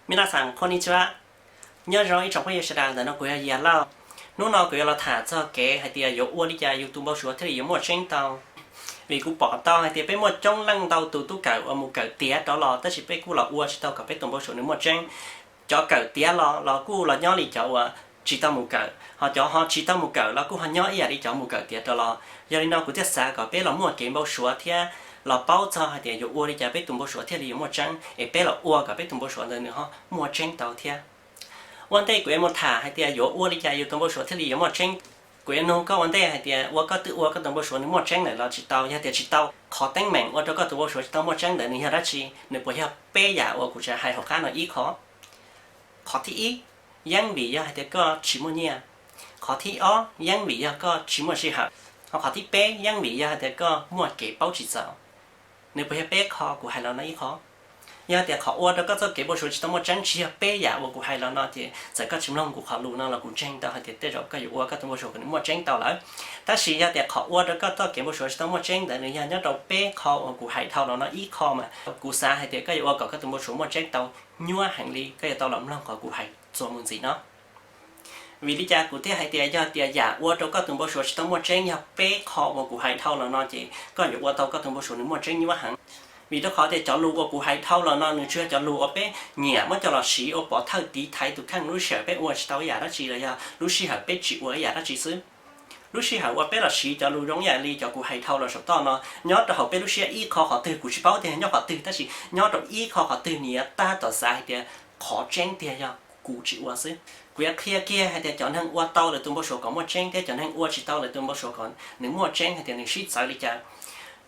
Mina san, konnichiwa. Nyob zoo ib tsoom phooj ywg sawv daws, ntawm no kuv yog Yaj Lauj. Hnub no kuv yuav los tham txog kev hais tias yuav ua li cas yus tus npau suav thiaj li yuav muaj tseeb tau. Vim kuv pom tau hais tias peb muaj coob leej ntau tus tub kawm uas mus kawm tiav rov los tab sis peb kuj los ua tsis tau kom peb tus npau suav nws muaj tseeb. Cov kawm tiav los los kuj los nyob li cov uas tsis tau mus kawm, ho cov ho tsis tau mus kawm los kuj ho nyob ib yam li cov mus kawm tiav rov los. Yog li no kuv thiaj xav kom peb los muaj kev npau suav thiab los paub txog hais tias yuav ua li cas peb tus npau suav thiaj li yuav muaj tseeb, es peb los ua kom peb tus npau suav ntawd nws ho muaj tseeb tau thiab. Ua ntej kuv yuav mus tham hais tias yuav ua li cas yus tus npau suav thiaj li yuav muaj tseeb, kuv yuav nug koj ua ntej hais tias ua koj twb ua koj tus npau suav nws muaj tseeb lawm los tsis tau? Yog tias tsis tau, qhov teeb meem ua rau koj tus npau suav tsis tau muaj tseeb ntawd nws yog dab tsi? Nws puas yog peb yam uas kuv tseem hais hauv qab no ib qho? Qhov thib ib, yeej vim yog hais tias koj tsis muaj nyiaj. Qhov thib ob, yeej vim yog koj tsis muaj sij hawm. Ho qhov thib peb, yeej vim yog hais tias koj muaj kev paub tsis txaus. Nws puas yog peb qho kuv hais los no ib qho? Yog tias qhov ua rau koj txoj kev npau suav tsis tau muaj tseeb tsis yog peb yam uas kuv hais los no ces txawm koj tsis mloog kuv qhov lus no los kuv ntseeg tau hais tias tej zaum koj yuav ua koj tus npau suav kom nws muaj tseeb tau lawm. Tab sis yog tias qhov ua rau koj txoj kev npau suav tsis tau muaj tseeb ntawd nws yog nyob rau peb qho uas kuv hais dhau los no ib qho mas kuv xav hais tias koj yuav ua kom koj tus npau suav muaj tseeb tau nyuaj heev li, koj yuav tau los mloog qhov kuv hais txuas mus ntxiv no. Vim li cas kuv thiaj hais tias yog tias yam ua rau koj tus npau suav tsis tau muaj tseeb yog peb qho uas kuv hais dhau los no ces koj yuav ua tau koj tus npau suav nws muaj tseeb nyuaj heev? Vim rau qhov tias cov lus uas kuv hais dhau los no nws tsis yog cov lus uas peb nyiam muab coj los siv ua pov thawj tiv thaiv tus kheej lub sij hawm peb ua tsis tau ib yam dab tsi los yog lub sij hawm peb tsis ua ib yam dab tsi xwb. Lub sij hawm uas peb los siv cov lus zoo ib yam li cov kuv hais dhau los saum toj no nyob rau hauv peb lub siab ib qho qhov twg kuv tsis paub tias nyob qhov twg, tab sis nyob rau ib qho qhov twg nws yuav tab tom xav hais tias qhov tseeb tiag yog kuv tsis ua xwb. Kuv yuav qhia kiag hais tias cov neeg ua tau lawv tus npau suav kom muaj tseeb thiab cov neeg ua tsis tau lawv tus npau suav kom nws muaj tseeb hais tias nws sib txawv li cas.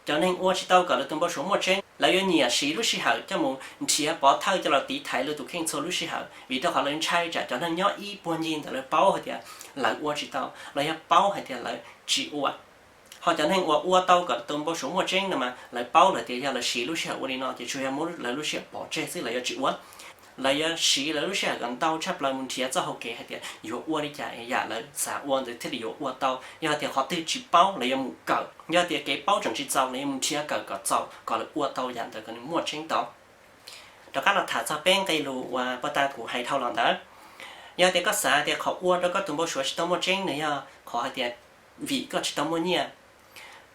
Cov neeg ua tsis tau kom lawv tus npau suav muaj tseeb, lawv yuav nyiam siv lub sij hawm coj mus nrhiav pov thawj coj los tiv thaiv lawv tus kheej txhua lub sij hawm, vim rau qhov lawv ntshai tsam cov neeg nyob ib puag ncig ntawd lawv paub hais tias lawv ua tsis tau, los yog paub hais tias lawv tsis ua. Ho cov neeg uas ua tau kom tus npau suav muaj tseeb no mas lawv paub lawm tias yog lawv siv lub sij hawm ua li no ces tsuas yog muab lawv lub sij hawm pov tseg xwb, lawv yuav tsis ua. Lawv yuav siv lawv lub sij hawm kom ntau tshaj plaws mus nrhiav txoj hau kev hais tias yuav ua li cas yam lawv xav ua ntawd thiaj li yuav ua tau. Yog tias qhov twg tsis paub lawv yuav mus kawm, yog tias kev paub tseem tsis txaus lawv yuav mus nrhiav kawm kom txaus kom lawv ua tau yam ntawd kom nws muaj tseeb tau. Rov qab los tham txog peb nqe lus uas puag ta kuv hais dhau los ntawd. Yog tias koj xav tias qhov ua rau koj tus npau suav tsis tau muaj tseeb nws yog qhov hais tias vim koj tsis tau muaj nyiaj,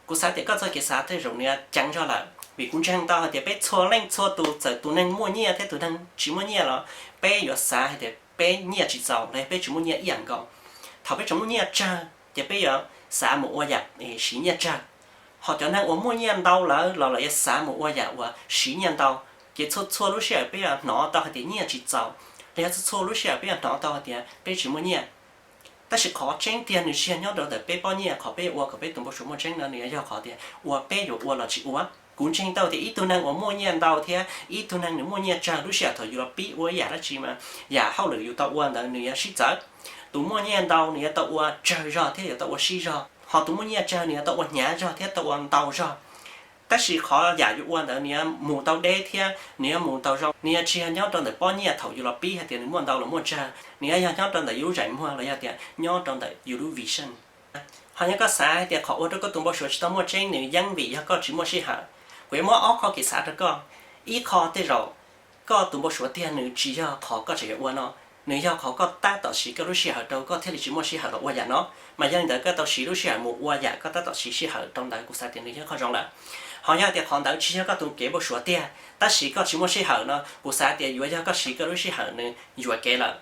kuv xav tias koj txoj kev xav tej zaum nws yuav ceev zog lawm, vim kuv ntseeg tau hais tias peb txhua leej txhua tus txawm tus neeg muaj nyiaj thiab tus neeg tsis muaj nyiaj los peb yuav xav hais tias peb nyiaj tsis txaus los yog peb tsis muaj nyiaj ib yam nkaus. Thaum peb tseem muaj nyiaj tsawg ces peb yuav xav mus ua yam siv nyiaj tsawg. Ho cov neeg uas muaj nyiaj ntau lawm los lawv yuav xav mus ua yam uas siv nyiaj ntau. Ces txhua txhua lub sij hawm peb yuav hnov tau hais tias nyiaj tsis txaus, los yog txhua txhua lub sij hawm peb yuav hnov tau hais tias peb tsis muaj nyiaj. Tab sis qhov tseeb tiag nws tsis yog nyob rau ntawm peb pob nyiaj, qhov peb yuav ua kom peb tus npau suav muaj tseeb no nws yog qhov tias ua peb yuav ua los tsis ua. Kuv ntseeg tau tias ib tug neeg uas muaj nyiaj ntau thiab ib tug neeg nws muaj nyiaj tsawg lub sij hawm thaum yus los pib ua ib yam dab tsi mas yam hauj lwm yus tau ua ntawd nws yuav sib txawv. Tus muaj nyiaj ntau nws yuav tau ua tsawg zog thiab yuav tau ua sib zog, ho tus muaj nyiaj tsawg nws yuav tau ua hnyav zog thiab tau ua ntau zog. Tab sis qhov yam yus ua ntawd nws yuav mus tau deb thiab nws yuav mus tau zoo, nws yuav tsis yog nyob rau ntawm pob nyiaj thaum yus los pib hais tias nws muaj ntau los muaj tsawg, nws yuav yog nyob rau ntawm yus lub zeem muag los yog tias nyob rau ntawm yus lub vision. Ho yog koj xav hais tias qhov ua rau koj tus npau suav tsis tau muaj tseeb nws yeej vim yog koj tsis muaj sij hawm, kuv yuav muab ob qho kev xav rau koj. Ib qho tej zaum koj tus npau suav tiag nws tsis yog qhov koj tseem yuav ua no, nws yog qhov koj tab tom siv koj lub sij hawm rau koj thiaj li tsis muaj sij hawm los ua yam no. Mas yog li ntawd koj tau siv lub sij hawm mus ua yam koj tab tom siv sij hawm rau ntawd, kuv xav tias nws yog qhov zoo lawm. Ho yog tias qhov ntawd tsis yog koj tus kev npau suav tiag tab sis koj tsis muaj sij hawm no, kuv xav tias yuav yog koj siv koj lub sij hawm nws yuam kev lawm.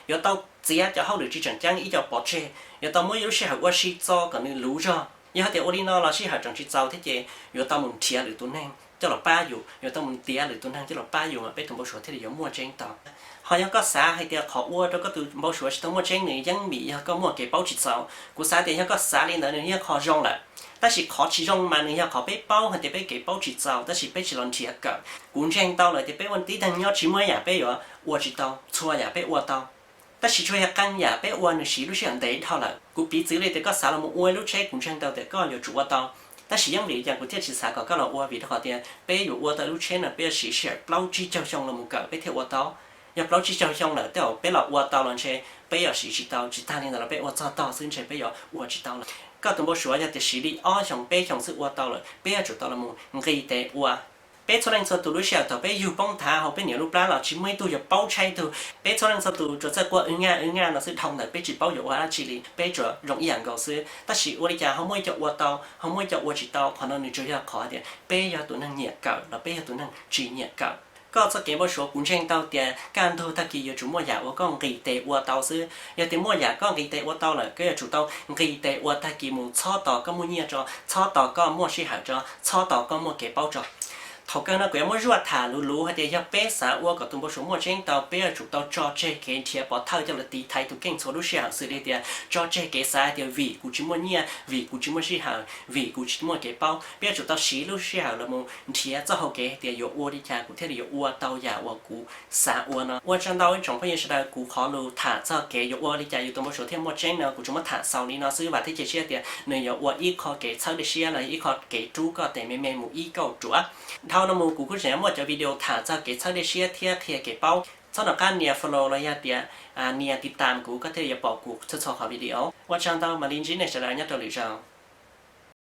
Yuav tau txiav cov hauj lwm tsis tseem ceeb ib co pov tseg, yuav tau muab yus lub sij hawm ua si txo kom nws luv zog. Yog hais tias ua li no los sij hawm tseem tsis txaus thiab ces yuav tau mus nrhiav lwm tus neeg coj los pab yus, yuav tau mus ntiav lwm tus neeg coj los pab yus mas peb tus npau suav thiaj li yuav muaj tseeb tau. Ho yog koj xav hais tias qhov ua rau koj tus npau suav tsis tau muaj tseeb nws yeej vim yog koj muaj kev paub tsis txaus, kuv xav tias yog koj xav li ntawd nws yeej qhov zoo lawm. Tab sis qhov tsis zoo mas nws yog qhov peb paub hais tias peb kev paub tsis txaus tab sis peb tsis los nrhiav kawm. Kuv ntseeg tau lawm tias peb ua tib neeg nyob tsis muaj ib yam peb yuav ua tsis tau, txhua yam peb ua tau. Tab sis tsuas yog qee yam peb ua nws siv lub sij hawm ntev dhau lawm. Kuv piv txwv li tias koj xav los mus ua ib lub tsheb, kuv ntseeg tau tias koj yuav tsum ua tau. Tab sis yeej vim li cas kuv thiaj tsis xav kom koj los ua? Vim rau qhov tias peb yuav ua tau lub tsheb no peb yuav siv sij hawm plaub tsib caug xyoo los mus kawm peb thiaj ua tau. Yog plaub tsib caug xyoo lawm tej zaum peb los ua tau los ntshe peb yuav siv tsis tau, tsis tag li ntawd los peb ua txog tog xwb ntshe peb yuav ua tsis tau lawm. Koj tus npau suav yog tias siv li ob xyoos peb xyoos xwb ua tau lawm, peb yuav tsum tau los mus nqis tes ua. Peb txhua leej txhua tus lub sij hawm thaum peb yug poob nthav hauv peb niam lub plab los tsis muaj ib tug yuav paub tshaib tug. Peb txhua leej txhua tus tsuas txawj quaj wb nyaj wb nyaj no xwb, dhau ntawd peb tsis paub yuav ua dab tsi li, peb tsuas zoo ib yam nkaus xwb. Tab sis ua li cas ho muaj ib co ua tau, ho muaj ib co ua tsis tau, qhov no nws tsuas yog qhov tias peb yog tus neeg nyiam kawm los peb yog tus neeg tsis nyiam kawm. Koj txoj kev npau suav kuv ntseeg tau tias kaj ntug tag kis yuav tsum muaj yam uas koj nqis tes ua tau xwb. Yog tias muaj yam koj nqis tes ua tau lawm, koj yuav tsum tau nqis tes ua tag kis mus, txhob tos koj muaj nyiaj tso, txhob tos koj muaj sij hawm tso, txhob tos koj muaj kev paub tso. Thaum kawg no kuv yuav muab zuaj tham luv luv hais tias yog peb xav ua kom tus npau suav muaj tseeb tau, peb yuav tsum tau tso tseg kev nrhiav pov thawj coj los tiv thaiv tus kheej txhua lub sij hawm, xws li tias tso tseg kev xav hais tias vim kuv tsis muaj nyiaj, vim kuv tsis muaj sij hawm, vim kuv tsis muaj kev paub. Peb yuav tsum tau siv lub sij hawm los mus nrhiav txoj hau kev hais tias yuav ua li cas kuv thiaj li yuav ua tau yam uas kuv xav ua no. Ua tsaug ntau ib tsoom phooj ywg sawv daws, kuv qhov lus tham txog kev yuav ua li cas yus tus npau suav thiaj muaj tseeb no kuv tsuas muab tham xaus li no xwb, vam thiab cia siab tias nws yuav ua ib qho kev txhawb dej siab los yog ib qho kev rub koj tes me me mus ib kauj ruam. Dhau no mus kuv kuj tseem yuav muaj cov video tham txog kev txhawb dej siab thiab qhia kev paub. Txhob nco qab nias follow los yog tias nias tiv tam kuv, koj thiaj li yuav pom kuv txhua txhua qhov video. Ua tsaug ntau, mam li ntsib nej sawv daws nyob rau lwm zaus.